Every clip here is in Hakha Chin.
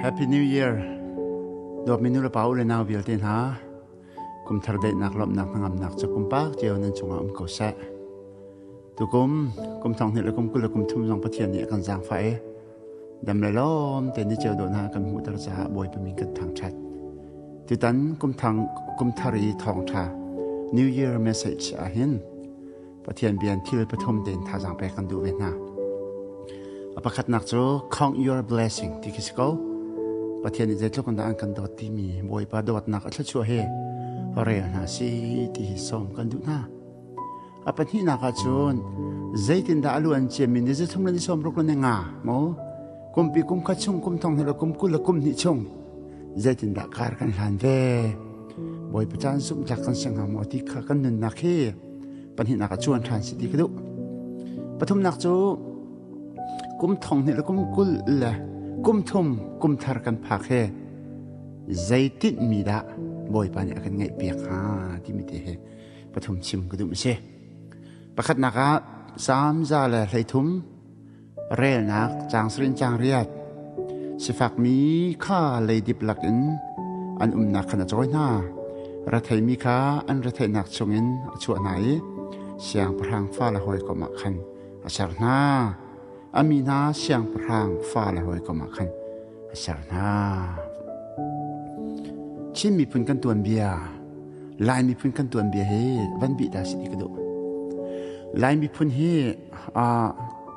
Happy New Year. Dawtmi nu le pa u le nau vialte hna, kum thar daihnak lawmhnak hnangamnak cu pumpak cio nan cungah um ko seh. Tukum kum thong hnih le kum 20 le kum thum zong Pathian nih a kan zaangfah i dam le lawm te ni ceu dawh hna kan hmuhter caah Bawipa min kan thangṭhat. Tutan kum thang kum thar i thawngṭha New Year message ah hin Pathian bian thil pathum tein thazaang pek kan duh ve hna. A pakhatnak cu count your blessing ti khi si ko. Pathian nih zeitluk in dah an kan dawt timi Bawipa dawtnak a thluachuah he rel hna si ti hi sawm kan duh hna. A pahnihnak ah cun zeitindah a luan ciami ni zathum le ni sawmruk le ni nga maw kumpi kum khat chung kum thong hnih le kum 20 le kum hnih chung zeitindah kar kan hlan ve Bawipa caan zumhtlak kan si hnga maw ti kha kan nunnak hi pahnihnak ah cuan ṭhan si ti ka duh. Pathumnak cu kum thong hnih le kum 20 le kum thum kum thar kan phak he zeitin mi dah Bawipa nih a kan ngeih piak hnga timi te he pathum chim ka duh si. Pakhatnak ah Salm 133 relnak caang sarin caang riat sifakmi kha leidip lakin an umnak khan a cawi hna. Retheimi kha an retheihnak chungin a chuah hna i siangpahrang fale hawikom ah khan a ser hna. A mi hna siangpahrang fale hawikom ah khan a ser hna. Chin miphun kan tuanbia, Lai miphun kan tuanbia hi van bih ta si ti ka duh. Lai miphun hi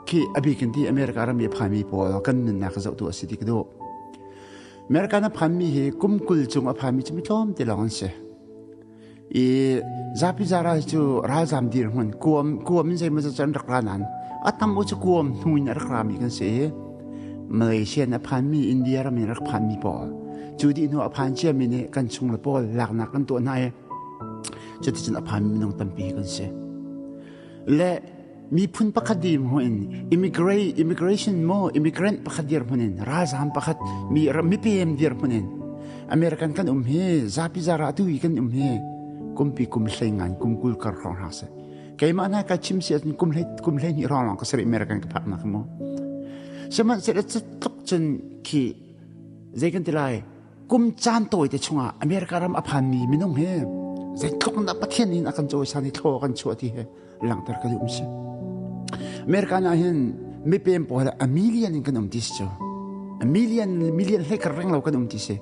khi a bik in ti America ram i a phanmi pawl kan nunnak zoh tu a si ti ka duh. America na phanmi hi kum 20 cung a phanmi cu mi tlawm te lawng an si. I zapi zara cu ralzam dirhmun kuam kuam in zeimaw zat an rak ra nain a tam u cu kuam hnu in a rak rami kan si i Malaysia in a phanmi India ram in rak phanmi pawl cu dih hnu a phan ciami nih kan chung le pawl laknak kan tuah hna i cuticun a phanmi minung tampi kan si le miphun pakhat dirhmun in immigrate immigration mo immigrant pakhat dirhmun in ralzam pakhat mi mipem dirhmun in American kan um hi zapi zara tu i kan um hi kumpi kum hlei ngan kum 20 kar hrawng hna se keimah na ka chim si ahcun kum hlei kum hlei hnih hrawng lawng ka sari American ka phak nak mo sihmanhsehlaw tluk cun khi zei kan ti lai kum caan tawi te chungah America ram a phanmi minung hi zeitluk in dah Pathian in a kan cawisan i thlaw kan chuah ti hi langhter ka duh si. America ah hin mipem pawl a million in kan um ti si cu. A million million hlei kar reng lo kan um ti si.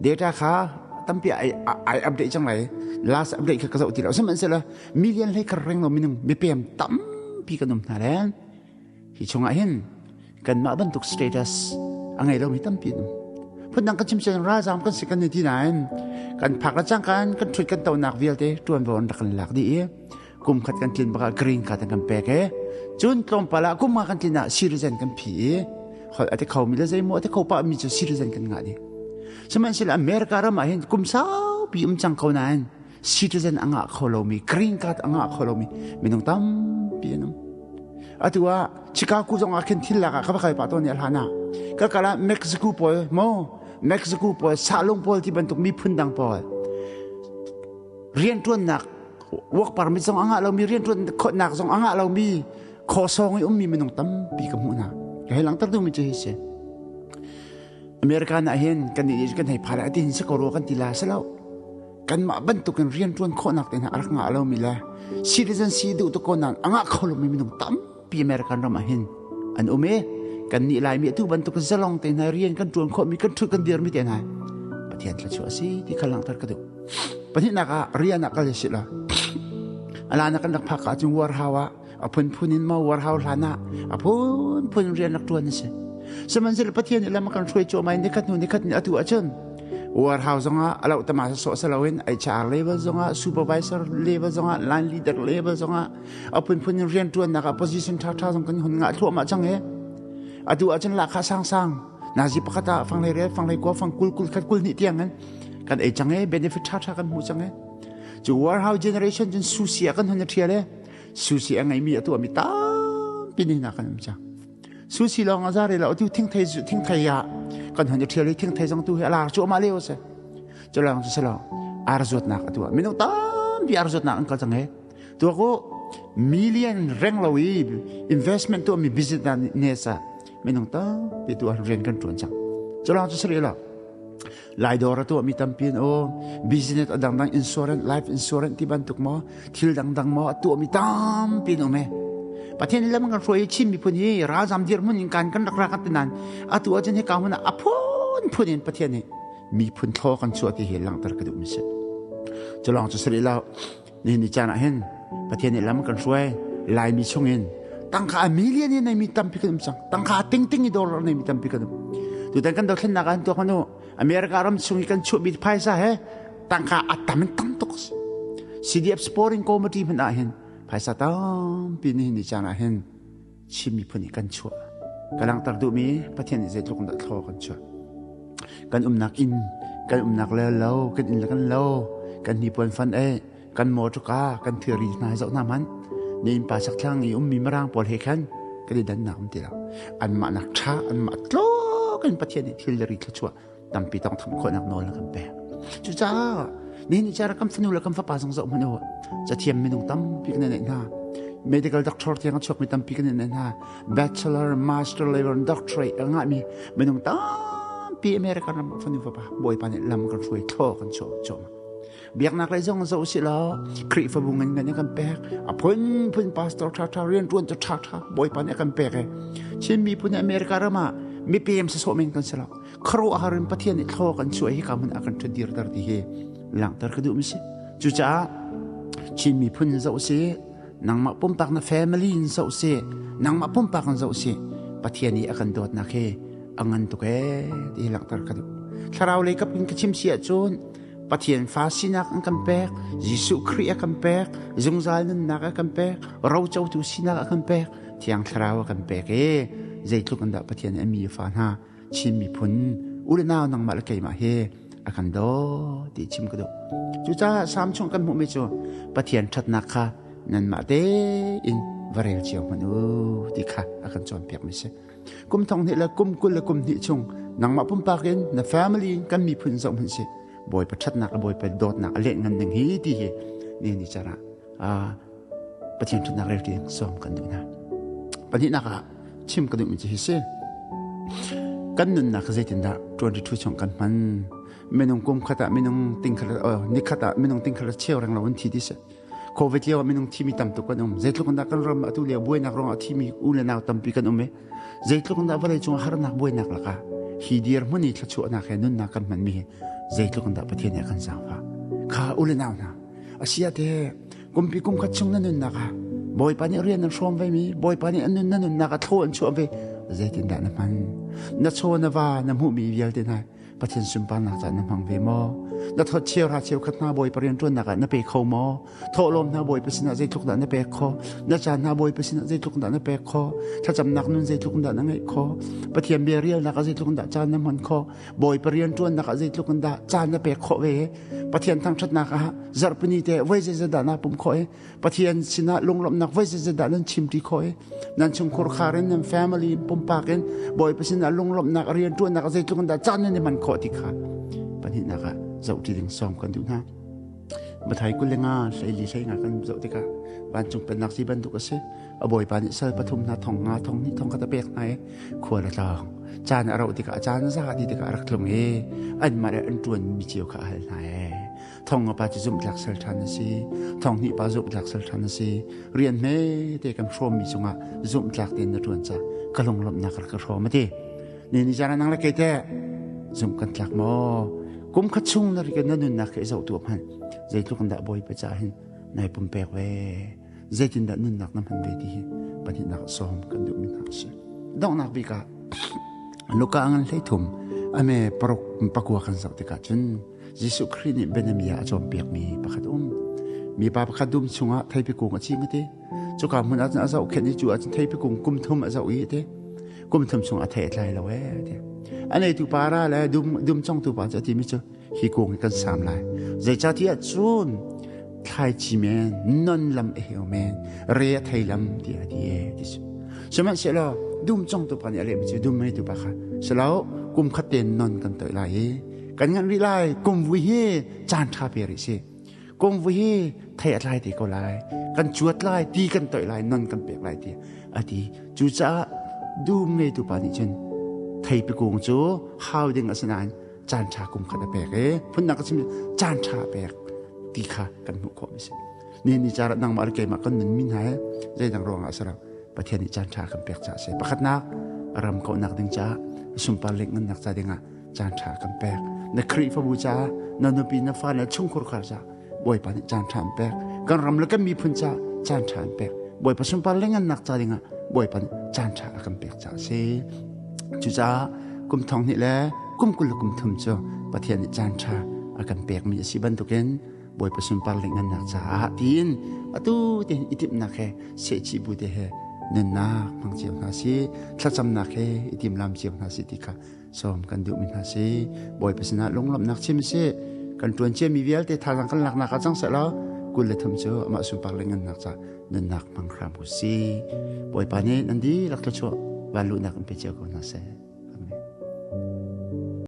Data kha tampi ai ai update cang lai. Last update kha ka zoh ti lo. Sihmanhsehlaw million hlei kar reng lo minung mipem tampi kan um hna le Hi chungah hin kanmah bantuk status a ngei lomi tampi an um. Phundang kan chim sian ralzaam kan si kan i ti nain kan phak le cangka in kan ṭhut kan tonak vialte ṭuanvo an rak kan lak dih i kum khat kan tlin bakah green card an kan pek i cun tlawmpal ah kum nga kan tlin ah citizen kan phi i holh a ti khomi le zeimaw a ti kho pahmi cu citizen kan ngah dih. Sihmanhsehlaw America ram ah hin kum saupi um cang ko nain citizen a ngah kho lomi green card a ngah kho lomi minung tampi an um. Atu ah Chicago zong ah khin thil lak ah ka va kal pah tawn i a hlan ah ka kal ah Mexico pawl mo Mexico pawl sahlung pawl ti bantuk miphun dang pawl rianṭuannak work permit zong a ngah lomi rianṭuan khawhnak zong a ngah lomi khawsawng i ummi minung tampi ka hmuh hna ka hei langhter duhmi cu hi si American ah hin kan nih kan hei phai lai ti hin si ko rua kan ti la si lo kanmah bantukin rianṭuan khawhnak te hna a rak ngah lomi le citizen si duh tuk ko nain a ngah kho lomi minung tampi American ram ah hin an um i kannih Laimi atu bantuk zalong te hna rian kan ṭuan khawhmi kan ṭhut kan dirmi te hna Pathian thluachuah a si ti kha langhter ka duh. Pahnihnak ah rian ah kal si la alana kan rak phak ah cun warhau ah a phunphun in maw warhau hlan ah a phunphun rian rak ṭuan a si. Sihmanhsehlaw Pathian nih lam a kan hruai cuahmah i nikhat hnu nikhat ni atu ahcun warehouse zongah a loh tama sawh sa loin HR level zongah supervisor level zongah line leader level zongah a phunphun in rianṭuannak ah position ṭhaṭha zong kan hun ngah thluahmah cang i atu ahcun lahkhah sangsang nazi pakhat ah fanglei rial fanglei kua fang 20 21 22 tiang in kan ei cang i benefit ṭhaṭha kan hmu cang i cu warehouse generation cun sushi ah kan hun i ṭhial i sushi a ngeimi a tuahmi tampi ni hna kan um cang Sushi lawng a za rih lo tu thingthei thingthei ah kan hun i ṭhial i thingthei zong tu hi a lar cuahmah lio a si. Cu lawng cu si lo ar zuatnak a tuah. Minung tampi ar zuatnak an kal cang he. Tuak u million reng lo i investment tuahmi business ah minung tampi tu ah rian kan ṭuan cang. Culawng cu sari lo. Lai dawr a tuahmi tampi an um. Business a dangdang insurance, life insurance ti bantuk maw, thil dangdang maw a tuahmi tampi an um e. Pathian lam kan hruai Chin miphun hi ralzam dirhmun in kan kan rak ra kan ti nain atu ahcun hika hmun ah a phunphun in Pathian nih miphun thlaw kan chuah ti hi langhter ka duhmi si. Culawng cu sari lo. Nihin ni caan ah hin Pathian nih lam kan hruai Laimi chungin tangka a million in neimi tampi kan um cang. Tangka tingting i dollar neimi tampi kan um. Tutan kan dothlennak ah an tuak hmanu America ram chung i kan chuahmi phaisa he tangka a tam in tam tuk si. CDF Sporting Committee hmanh ah hin phaisa tampi nihin ni caan ah hin Chin miphun nih kan chuah. Ka langhter duhmi Pathian nih zeitluk in dah thlaw kan chuah. Kan umnak inn, kan umnak le lo, kan inn le kan lo, kan hnipuan fan e, kan motorka, kan thilri hna zoh hna hmanh. Ni inn pa sakthlang i ummi mirang pawl he khan kan i dannak um ti lo. Anmah nak ṭha, anmah tluk in Pathian nih thil le ri thluachuah tampi tong tham khawhnak nawl a kan pek. Cucaah nihin ni cara kan fanu le kan fapa zong zoh hmanh u. Cathiam minung tampi kan neih hna. Medical doctor tiang a chuakmi tampi kan neih hna. Bachelor, master level, doctorate a ngahmi minung tampi America ram fanu fapa Bawipa nih lam kan hruai thlaw kan chuah cuahmah. Biaknak lei zong zoh si law Khrihfabu ngan ngan kan pek. A phunphun pastor ṭha ṭha rianṭuan cu ṭha ṭha Bawipa nih a kan pek e. Chin miphun America ram ah mipem sasawh men kan si lo. Khuaruahhar in Pathian nih thlaw kan chuah hi ka hmun ah kan ṭhut dirter ti hi langhter ka duh mi si. Cucaah Chin miphun in zoh si, nangmah pumpak na family in zoh si, nangmah pumpak in zoh si, Pathian nih a kan dawtnak hi a ngan tuk ee ti hi langhter ka duh. Thlarau lei kap in ka chim si ahcun Pathian fa sinak an kan pek, Jesuh Khrih a kan pek, zungzal nunnak a kan pek, rocotu sinak a kan pek, Thiang Thlarau a kan pek i zeitluk in dah Pathian a mi fa hna Chin miphun u le nau nangmah le keimah hi a kan daw ti chim ka duh. Cucaah Salm chung kan hmuhmi cu Pathian ṭhatnak kha nanmah tein va rel cio hmanh u ti kha a kan cawnpiakmi si. Kum thong hnih le kum 20 le kum hnih chung nangmah pumpak in na family in kan miphun zoh hmanh si Bawipa ṭhatnak le Bawipa dawtnak a leh ngan ding hi ti hi ni ni cara Pathian ṭhatnak rel ti sawm kan duh hna. Pahnihnak ah chim ka duhmi cu hi si. Kan nunnak zeitindah 22 chung kan hman? Minung kum khat ah minung ting khat ni khat ah minung ting khat cheu reng lo an thi ti si. Covid lio ah minung thimi tam tuk kan um. Zeitluk in dah kan ram atu lio buainak ruangah thimi u le nau tampi kan um i zeitluk in dah vawlei cung harnak buainak lakah hi dirhmun i thluachuahnak he nunnak kan hmanmi hi zeitluk in dah Pathian nih a kan zaangfah. Kha u le nau hna asia te kumpi kum khat chung na nunnak ah Bawipa nih rian an hrawm ve mi Bawipa nih an nun na nunnak ah thlaw an chuah ve zeitindah na hman na chaw na va na hmuhmi vialte hna Pathian sunparnak caah na hmang ve maw? Na thawt cheu ra cheu khat hna Bawipa rianṭuannak ah na pe kho maw? Thawhlawm hna Bawipa sinah zeitluk dah na pek kho? Na caan hna Bawipa sinah zeitluk dah na pek kho? Thlacamnak nun zeitluk dah na ngeih kho? Pathian bia rialnak ah zeitluk dah caan na hman kho? Bawipa rianṭuannak ah zeitluk in dah caan na pek khawh ve? Pathian thangṭhatnak ah zarhpini te voi zeizat dah naa pum khawh i Pathian sinah lunglawmhnak voi zeizat dah nan chimṭi khawh i nan chungkhur khar in nan family in pumpak in Bawipa sinah lunglawmhnak rianṭuannak zeitluk in dah caan nan i hman khawh ti kha pahnihnak ah zohṭi ding sawm kan duh hna. Mathai 25 hleili hleinga kan zoh tikah vancung pennak si bantuk a si. A bawipa nih sal pathum hna thong nga thong hnih thong khat a pek hna i khua le tlawng caan a rauh tikah caan za ti tikah a rak tlung i anmah le an ṭuan mi cio kha a hal hna e. Thong nga pa cu zumhtlak sal ṭhan a si. Thong hnih pa zumhtlak sal ṭhan a si. Rian hme te kan hrawm mi cungah zumhtlak tein na ṭuan ca ka lunglawmhnak rak ka hrawm a ti. Ni ni zan nang le kei teh zumh kan tlak maw? Kum khat chung na rik na nunnak khi zoh tu hmanh zeitluk in dah Bawipa ca hin nai pumpek ve zeitindah nunnak na hman ve ti hi pahnihnak sawm kan duhmi hna a si. Donghnak bik ah Luka ngan 13 ame paruk pakua kan zoh tikah cun Jesuh Khrih nih bianabia a cawnpiakmi pakhat um. Mipa pakhat dum chungah theipi kung a cing a ti. Cuka hmun ah cun a zohkhenh i cu ah cun theipi kung kum thum a zoh i a ti. Kum thum chung a thei a tlai lo ee a ti. A neitu pa ra le dum dum congtu pa cu a timi cu hi kung hi kan saam lai. Zeicahtiah cun thlaici men, non lam a heu men, re a thei lam tiah a ti ee ti cu. Sihmanhsehlaw dum congtu pa nih a lehmi cu dum ngeitu pa kha silo kum khat tein non kan toih lai i kan nganh rih lai kum vui hi caan ṭha pe rih si. Kum vui hi thei a tlai te ko lai. Kan cuat lai, ti kan toih lai, non kan pek lai ti a ti. Cucaah dum ngeitu pa nih cun Theipi kung cu hau ding a si nain caan ṭha kum khat a pek i phundang ka chim caan ṭha a pek ti kha kan hmuh khawh mi si. Ni ni cara nangmah le keimah kan nun mi hna he zeidang ruangah a si lo. Pathian nih caan ṭha kan pek caah a si. Pakhatnak ram kauhnak ding caah sunpar leng ngannak ca dingah caan ṭha kan pek. Na Khrihfabu caah na nupi na fa na chungkhur khar caah Bawipa nih caan ṭha an pek. Kan ram le kan miphun caah caan ṭha an pek. Bawipa sunpar le ngannak ca dingah Bawipa nih caan ṭha a kan pek caah a si. Cucaah kum thong hnih le kum 20 le kum thum cu Pathian nih caan ṭha a kan pekmi a si bantukin Bawipa sunpar le ngannak caah tiin atu tein i timhnak he sehchih bu te he nunnak hmang cio hna si thlacamnak he i timlam cio hna si ti kha sawm kan duhmi hna si. Bawipa sinah lunglawmhnak chim si. Kan ṭuan ciami vialte thazaang kan laknak ah cang sehlaw 23 cu amah sunpar le ngannak ca nunnak hmang hram u si. Bawipa nih nan dihlak thluachuah van luhnak in pe cio ko hna seh.